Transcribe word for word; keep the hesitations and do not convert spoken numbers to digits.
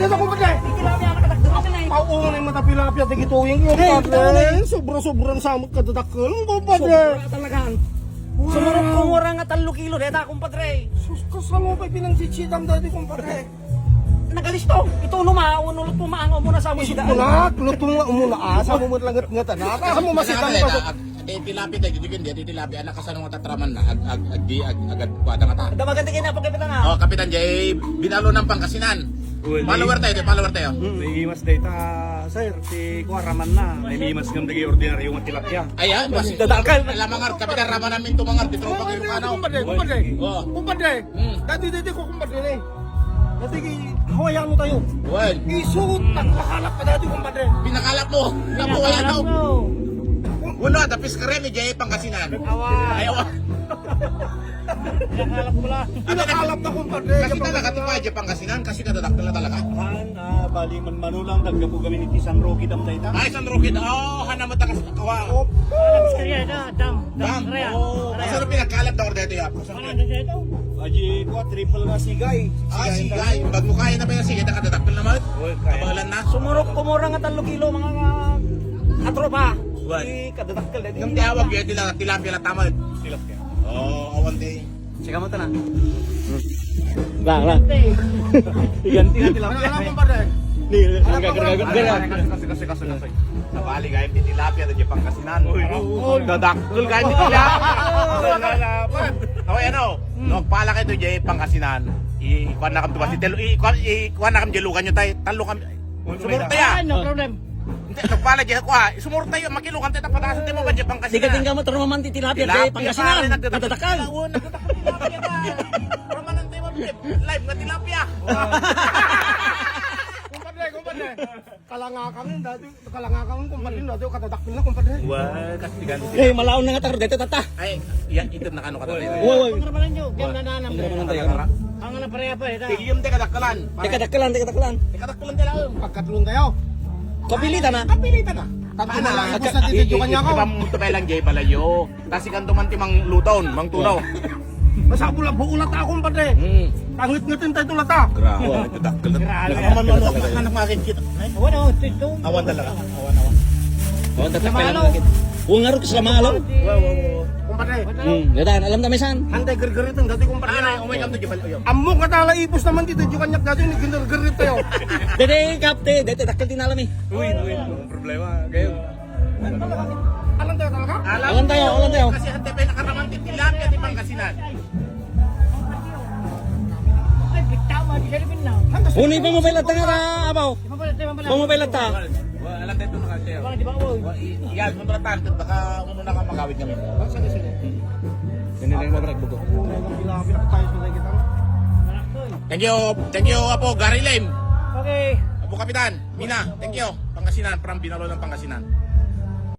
Ito, kumpadre. Tilapia, nakadakkel na eh. Mauunay mata tilapia, dagitoy, kumpadre. Sobra-sobra na sa amin kadadakkel, kumpadre. Sobra talaga. Wow. Sumurot kumurang nga tallo kilo deta, kumpadre. Sus, kasano pay pinangsitsitam dati, kumpadre? Nagalisto. Ito, no, ma-, uno, luto, maangaw mo na sa amin. Isip ko na, luto nga umuna, ah, sa amin langat nga tana. Sa amin masitan, Ano, pasok. Ag-, ag-, eh, tilapia tayo, dito yun, dito tilapia. Anak, kasano nga tatraman na? Ag-, ag-, agdi, ag-, agad, kuha na nga ta. Damagan tayo na, pagkapitan nga. Oh, Kapitan Jay, Binalo ng Pangasinan. Well, follower tayo, follower tayo. Mm. Naiimas tayo ta, sir. Si Kuya Raman na. Naiimas ng dagi ordinaryo nga tilapia. Ayan, mas dadakkel. Alam, mangar, Kapitan Raman namin tumangar, dito pa kayo, ano? Kumpadre, kumpadre. Oh. Kumpadre. Hmm. Dati, dati ko, kumpadre, eh. Dati, Hawaiano tayo. Well. Isu, nagpakalap ka dati, kumpadre. Pinakalap mo. Pinakalap mo. Wala, tapis ka rin, eh, Jay, Pangasinan. Awa. Ay, awa. Pinakalap mo lang. Pinakalap na, kumpadre. Kasi talaga, di ba, Jay, Pangasinan? Kasi kadadakkel na talaga. Han, ah, bali man manulang, naggapu kami ni San Roque Dam dayta. Ay, San Roque Dam. Oh, hana mo takas kawa. Opo. Alam, istorya, ito, dam. Dam. Dam. Area. Oh, area. Saan ang pinagkalap na order ito, ya? Ano, ano siya ito? Aji ko, triple nga sigay. Ah, sigay. Bago kaya na ba yung sigay? Nakadadakkel naman? Oy, kaya. Kabalan na? Sumurot kumurang nga tallo kilo, mga ka-, katropa. Uy. Di kadadakkel, di. Yung tiyawag yun, tila-, tilapia na tamad. Tilapia. Oo, awan di. Sika mo ito na. Lang, lang. Iganti na tilapia. Wala lang, kumpadre. Di, ang gagar-gagar. Kasi, kasi, kasi, kasi. Nabali kayo, ti tilapia, ti Pangasinan. Uy, uy, uy. Dadakkel kayo, ti tilapia. Wala, wala, pa. Okay, ano? Hmm. No, pala kayo to, Jay, Pangasinan. I-, ikuan na kam to, basi, telo, i-, ikuan, i-, ikuan na kam, Jay, lukan nyo tayo. Talo kam. Sumurot tayo. Ah, no problem. Hindi, nagpala, Jay, ako, ah. Sumurot tayo, makilukan tayo, tapatasan tayo, ba, Jay, Pangasinan. Di ka tingga mo, taro man, ti tilapia, Jay, Pangasinan. Tilapia, pare, nagdadakkel. Nagdadakkel, tilapia, pare. Taro man, tayo, live nga tilapia. Kumpadre, kumpadre. Kalangakang yun, dati. Kalangakang, kumpadre, dati, kadadakkel na, kumpadre. Wah, kastigan. Eh, malaon na nga taro, dito, tata. Ay, ya, ito na kano ka, tatay. Uy, uy. Pangaraman nyo, diyan na nanam. Pangaraman tayo. Ang anak pareha pa, eh, ta. Tigiyom, teka, dakkalan. Teka, dakkalan, teka, dakkalan. Teka, dakkalan, teka, dakkalan. Pagkatlon tayo. Kapilitan na. Kapilitan na. Tatlo na lang, Pagka-, ibus na dito, i-, i-, niya ako. Iba mo ito, kailang Jay, balayo. Tasi kanto man ti Mang Luton, Mang Tunaw. Masabol ang buo lata, kumpadre. Hmm. Tangit-ngitin tayo ito lata. Grabe, nagdadakkel na. Grabe. Ano man, ano, ano, ano, makikita? Ay? Awan, oh, ito, ito. Awan talaga. Awan, awan. Oh, ang tatapay lang Lamalo. Lagi. Huwag nga rin sa Lamalo. Wow, wow, wow. Kumpadre. Hmm, gatan, alam na may saan. Hantay gargaritan, dati kumpadre. Ah, umay kam na, Jebal, uyo. Ammo ka tala ipos naman dito, di kanyak dati, ni ginargarit tayo. Dede, kapte, dede, dakkel din alam eh. Uy, uy, ang problema. Kayo. Alam tayo talaga? Alam tayo, alam tayo. Kasi ang tepe nakaraman ti tilapia ti Pangasinan. Ay, bitaw, di siya rin na. Uni pa mo pala tanga ka, abaw. Di ba pala, di ba pala? Mo pala ta. Wala, alam tayo ito, mga sir. Wala, di ba, oy? Wa-, i-, iyan, mo pala tanto, baka ano na ka magawid kami. Oh, sige, sige. Ganun lang yung mabarag bugo. Tilapia tayo sa lagi tama. Thank you, thank you, Apo Gary Lim. Okay. Apo Kapitan, Mina, thank you. Pangasinan, from Binalon ng Pangasinan.